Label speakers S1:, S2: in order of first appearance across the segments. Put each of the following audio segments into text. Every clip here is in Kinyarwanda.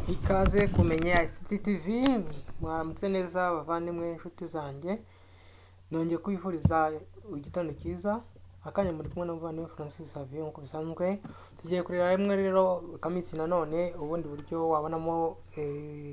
S1: Ikaze kumenya ICT TV. Mwaramutse neza bavandimwe, inshuti zanjye. Nongeye kwifuriza igitondo cyiza. Akanya muri kumwe n'umuvandimwe Francis Xavier. Nk'uko bisanzwe, tugiye kureba rimwe rero CAMIS nanone ubundi buryo wabonamo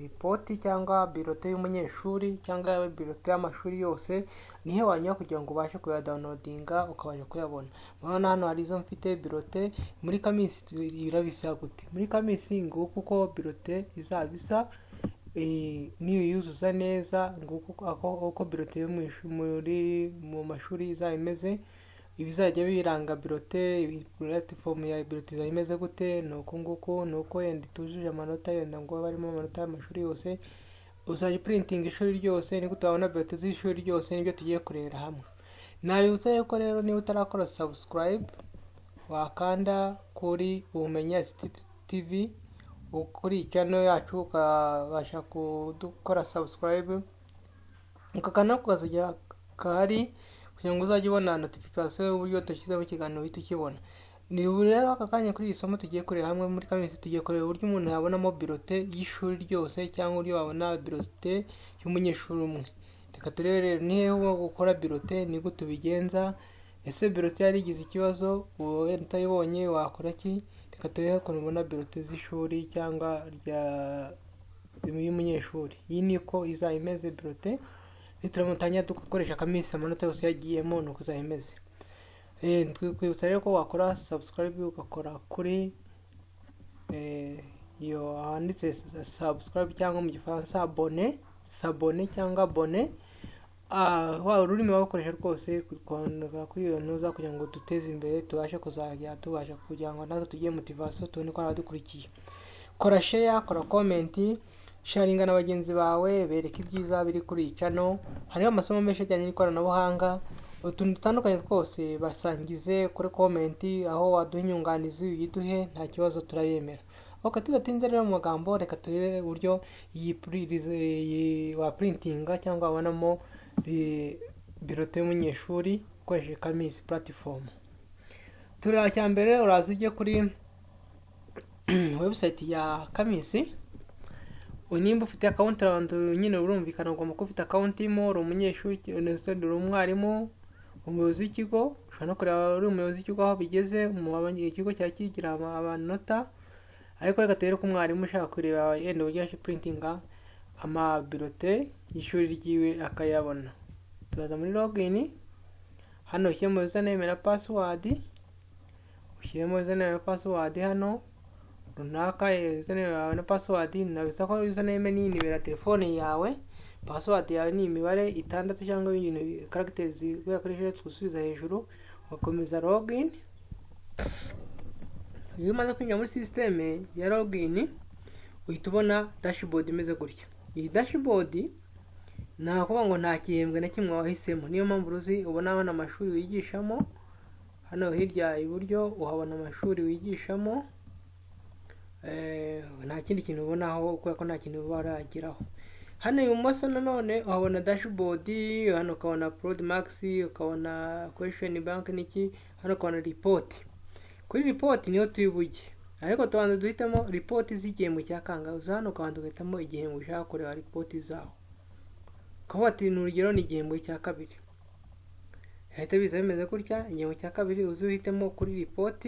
S1: ripoti cyangwa bulletin y'umunyeshuri cyangwa bulletin y'amashuri yose. Nihe wanyura kugira ngo ubashe kuyadownloadinga, ukabasha kuyabona? Murabona hano hari izo mfite bulletin muri CAMIS. Irabisa gute muri CAMIS? Nguko uko bulletin izaba isa niyo yuzuza neza. Nguko uko bulletin yo muri mu mashuri izaba imeze. Ibizajya biranga bulletin, platform ya bulletin izaba imeze gute? Ni uku nguku. Ni uko yenda itujuje amanota, yenda ngo barimo amanota y'amashuri yose, uzajya uprintinga ishuri ryose. Ni gute wabona bulletin z'ishuri ryose? Nibyo tugiye kurebera hamwe. Nabibutsa yuko rero niba utarakora subscribe, wakanda kuri Ubumenyi ICT TV, kuri channel yacu, ukabasha gukora subscribe, ukakanda ku kazajya kahari kugira ngo uzajye ubona notification y'uburyo dushyizemo ikiganiro, uhita ukibona. Ni ubu rero aka kanya kuri iri somo tugiye kureba hamwe muri CAMIS, tugiye kureba uburyo umuntu yabonamo bulletin y'ishuri ryose cyangwa uburyo wabona bulletin y'umunyeshuri umwe. Reka turebe rero ni hehe gukora bulletin, ni gute ubigenza? Ese bulletin yari igize ikibazo, wenda utayibonye, wakora iki? Reka turebe ukuntu ubona bulletin z'ishuri cyangwa rya y'umunyeshuri. Iyi niko izaba imeze bulletin nituramutangira dukoresha CAMIS, amanota yose yagiyemo, ni uko izaba imeze. Twikwibutsa rero ko wakora subscribe, ugakora kuri iyo handitse subscribe, cyangwa mu Gifaransa abonner, s'abonner cyangwa abonner, waba ururimi wakoresha rwose, kuri iyo ntuza kugira ngo duteze imbere, tubashe kuzajya tubasha kugira ngo natwe tugire motivation, tubone ko hari abadukurikiye. Kora share, kora comment, sharinga na bagenzi bawe, bereka ibyiza biri kuri iyi channel. Hariho amasomo menshi ajyanye n'ikoranabuhanga, utuntu dutandukanye twose basangize kuri comment. Aho waduha inyunganizi uyiduhe, nta kibazo, turayemera. Ok, tudatinze rero mu magambo, reka turebe uburyo iyi waprintinga cyangwa wabonamo bulletin y'umunyeshuri ukoresheje CAMIS platform. Tureba cya mbere, uraza ujye kuri website ya CAMIS. Nimba ufite account, urabanza nyine, urumvikana, ugomba kuba ufite account irimo, uri umunyeshuri, uri umwarimu, umuyobozi w'ikigo. Ushobora no kureba uri umuyobozi w'ikigo aho bigeze mu ikigo cya kigira amanota. Ariko reka turebe ko umwarimu ushaka kureba yenda uburyo yaje printinga amabulletin y'ishuri ryiwe akayabona. Turaza muri login hano, ushyiremo username na password. Ushyiremo username na password hano runaka, username yawe na password. Nabisa ko username ni nimero ya telefone yawe, password yawe ni imibare itandatu cyangwa ibintu characters guhera kuri eshatu gusubiza hejuru, ugakomeza login. Iyo umaze kwinjira muri system ya login, uhita ubona dashboard imeze gutya. Iyi dashboard nta kuvuga ngo nta gihembwe na kimwe wahisemo, niyo mpamvu uruzi ubona hano amashuri wigishamo. Hano hirya iburyo uhabona amashuri wigishamo. Nta kindi kintu ubonaho kubera ko nta kintu uba warageraho. Hano ibumoso nanone uhabona dashboard, hano ukabona upload marks, ukabona question bank n'iki, hano ukabona report. Kuri report niho turi bujye, ariko tubanza duhitamo report z'igihembwe cya kangahe. Uza hano ukabanza ugahitamo igihembwe ushaka kureba report zaho, ukavuga ati ni urugero ni igihembwe cya kabiri. Bihita biza bimeze gutya. Igihembwe cya kabiri, uze uhitemo kuri report.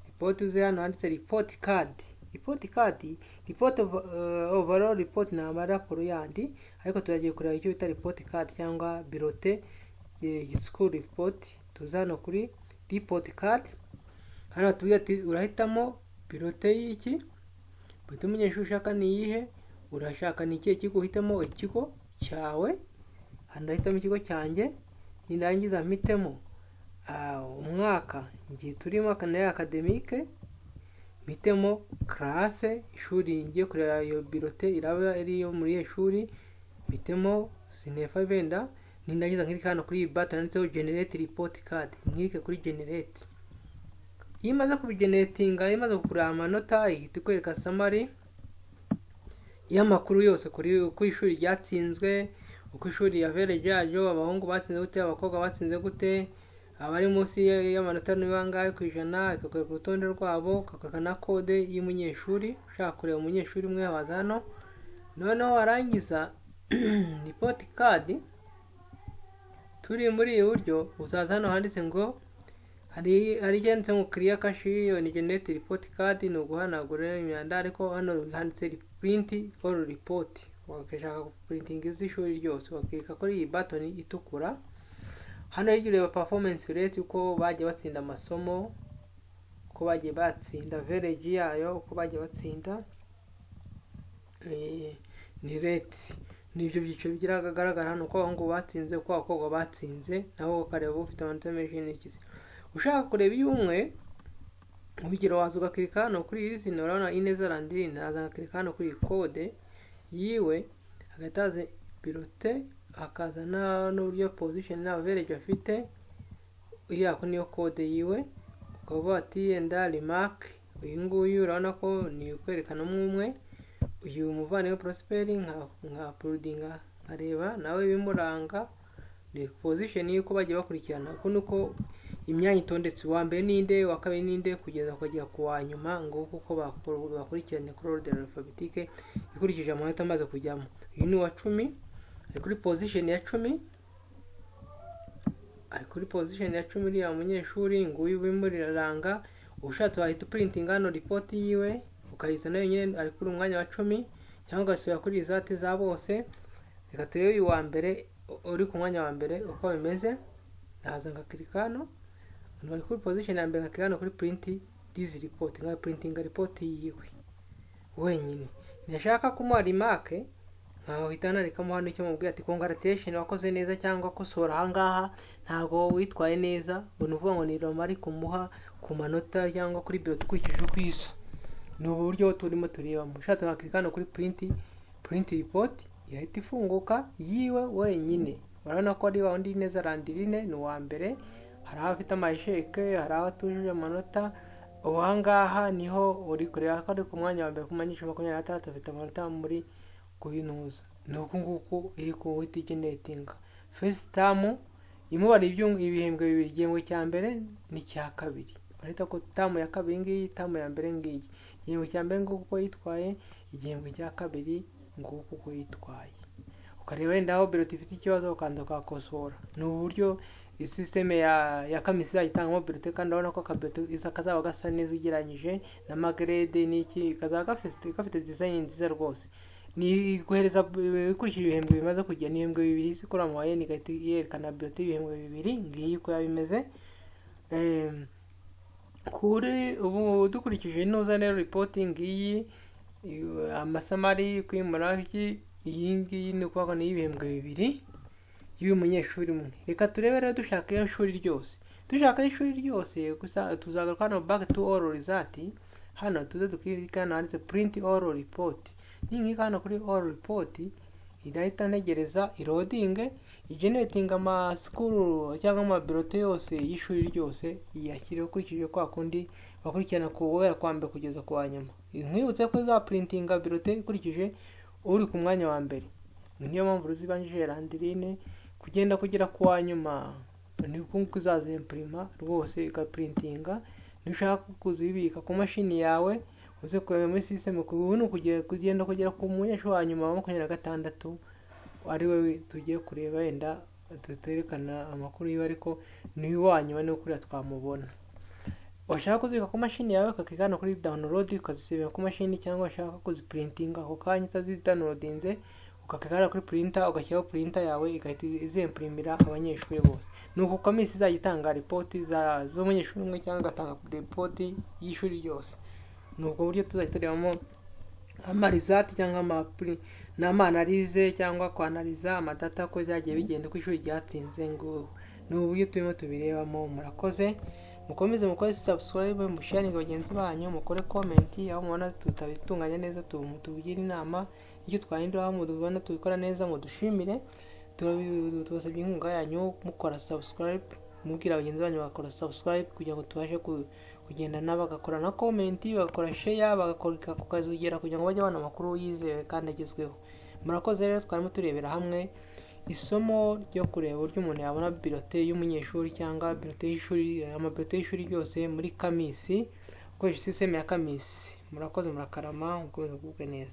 S1: Report, uze hano handitse report card. Report card, report overall report ni amaraporo yandi, ariko turagiye kureba icyo bita report card cyangwa bulletin, school report. Tuza hano kuri report card. Hano batubwira ati urahitamo bulletin y'iki? Bulletin umunyeshuri ushaka ni iyihe? Urashaka ni ikihe kigo? Uhitamo ikigo cyawe. Hano ndahitamo ikigo cyanjye, nindangiza mpitemo umwaka ngiye turimo nayo academic, mpitemo classe, ishuri ngiye kureba iyo bulletin iraba iri iyo muri iyo shuri, mpitemo sinefa wenda. Nindangiza nclicke hano kuri iyi button yanditseho generate report card, nclicke kuri generate. Iyo imaze kubigeneratinga, iyo imaze kukureba amanota, ihita ikwereka summary y'amakuru yose kuri uko ishuri ryatsinzwe, uko ishuri average yaryo, abahungu batsinze gute, abakobwa batsinze gute. Abari munsi y'amanota ni bangahe ku ijana? Ikakwereka urutonde rwabo, ikakwereka na code y'umunyeshuri. Ushaka kureba umunyeshuri umwe, waza hano, noneho warangiza report card. Turi muri ubu buryo, uzaza hano handitse ngo hari icyanditse ngo clear cache on generate report card, ni uguhanagura imyanda, ariko hano handitse print all report. Wakashaka printing z'ishuri ryose, wakirika kuri iyi button itukura hano. Hirya ureba performance rate, uko bagiye batsinda amasomo, uko bagiye batsinda, average yayo, uko bagiye batsinda, ni rate. Nibyo byiciro bigaragara hano, uko abahungu batsinze, uko abakobwa batsinze, naho ukareba ufite amanota menshi n'ikizi. Ushaka kureba iyo umwe, urugero, waza ugakirika hano kuri iri zina. Urabona Ineza Landirine, naza ngakirika hano kuri iyi code yiwe, hagahita haza bulletin, hakaza n'uburyo position na average afite. Iriya ko niyo code yiwe. Ukavuga ati yenda remark uyu nguyu, urabona ko ni ukwerekana umwe umwe. Uyu muvandimwe Prosper, nka uploadinga, nkareba nawe ibimuranga, ni position y'uko bagiye bakurikirana. Uko niko imyanya itondetse: uwa mbere ninde, uwa kabiri ninde, kugeza ukagera ku wa nyuma. Nguko uko bakurikiranye kuri ordre alphabétique ikurikije amanota amaze kujyamo. Uyu ni uwa 10, ari kuri position ya 10, ari kuri position ya 10 uriya munyeshuri. Nguyu bimuranga. Ushatse wahita uprintinga hano report yiwe, ukayizana yonyine, ari kuri umwanya wa 10, cyangwa ugasubira kuri result za bose. Reka turebe uyu wa mbere uri ku mwanya wa mbere uko bimeze. Naza ngakirika hano, hano bari kuri position ya mbere, ngakirika hano kuri print this report, nka printinga report yiwe wenyine. Nashaka kumuha remark, nkahita nandikamo hano icyo mubwira, ati congratulation, wakoze neza, cyangwa kosora ahangaha, ntabwo witwaye neza. Ngo ni ukuvuga ngo ni remark kumuha ku manota cyangwa kuri bulletin ukurikije uko isa. Ni uburyo turimo turebamo. Ushatse wakirika hano kuri print report, irahita ifunguka yiwe wenyine. Urabona ko ari wa wundi Neza Landirine, ni uwa mbere. Hari aho afite ama échec, hari aho atujuje amanota. Ubu ahangaha niho uri kureba ko ari ku mwanya wa mbere ku manyeshuri 26, afite amanota muri kuyinuza. Ni uku nguku iri kuhita igeneratinga first term, imubara ibihembwe bibiri, igihembwe cya mbere n'icya kabiri. Urahita ko term ya kabiri ngiyi, term ya mbere ngiyi. Igihembwe cya mbere nguko uko yitwaye, igihembwe cya kabiri nguko uko yitwaye. Ukareba wenda aho bulletin ifite ikibazo, ukanza ukakosora. Ni uburyo système ya CAMIS izajya itangamo bulletin, kandi urabona ko akabulletin iza kazaba gasa neza ugereranyije n'amagrade n'iki, kazaba gafite design nziza rwose. Ni guhereza ikurikije ibihembwe bimaze kugenda, ni ibihembwe bibiri ikora moyenne, igahita yerekana bulletin y'ibihembwe bibiri. Ngiyi uko yaba imeze. Kuri ubu dukurikije inoza rero report ngiyi, amasummary, kwimura iki, iyi ngiyi ni ukuvuga ni iy'ibihembwe bibiri y'uyu munyeshuri umwe. Reka turebe rero dushaka iyo shuri ryose. Dushaka ishuri ryose gusa, tuzagaruka hano back to all result. Hano tuze dukirika hano handitse print all report. Ninkika hano kuri all report, irahita ntegereza iloadinge, igenerating amaschool cyangwa amabulletin yose y'ishuri ryose, iyashyireho ukurikije kwa kundi bakurikirana guhera kwa mbere kugeza ku wa nyuma. Nkwibutse ko izaprintinga bulletin ikurikije uri ku mwanya wa mbere, niyo mpamvu ruzibanjije Landirine kugenda kugera ku wa nyuma. Ni uku nguku izazempurima rwose, igaprintinga. Nushaka kuzibika ku mashini yawe, uze kureba muri system. Ubu ni kugenda kugera ku munyeshuri wa nyuma wa 26, ari we tugiye kureba, wenda twerekana amakuru yiwe, ariko ni uwa nyuma, ni kuriya twamubona. Washaka kuzibika ku mashini yawe, ukakika hano kuri download, ukazisibira ku mashini, cyangwa washaka kuziprintinga ako kanya utazidownloadinze, ukakika hano kuri printer, ugashyiraho printer yawe, igahita izempurimira abanyeshuri bose. Ni uku CAMIS izajya itanga report z'umunyeshuri umwe cyangwa igatanga report y'ishuri ryose. Ni ubwo buryo tuzajya turebamo amaresult cyangwa n'amaanalyse cyangwa kwanalyza amadata, ko byagiye bigenda, uko ishuri ryatsinze. Ngo ni uburyo turimo tubirebamo. Murakoze, mukomeze mukore subscribe, musharinge bagenzi banyu, mukore comment aho mubona tutabitunganya neza, tubugire inama icyo twahindura, aho mubona tubikora neza mudushimire. Tubasabye inkunga yanyu mukora subscribe, mubwira bagenzi banyu bagakora subscribe, kugira ngo tubashe kugendana, bagakora na comment, bagakora share, bagakora ku kazogera, kugira ngo bajye babona amakuru yizewe kandi agezweho. Murakoze rero, twarimo turebera hamwe. Isomo ryo kureba uburyo umuntu yabona bulletin y'umunyeshuri cyangwa bulletin y'ishuri, amabulletin y'ishuri yose muri CAMIS, ukoresha système ya CAMIS. Murakoze, murakarama, mukomeze kugubwa neza.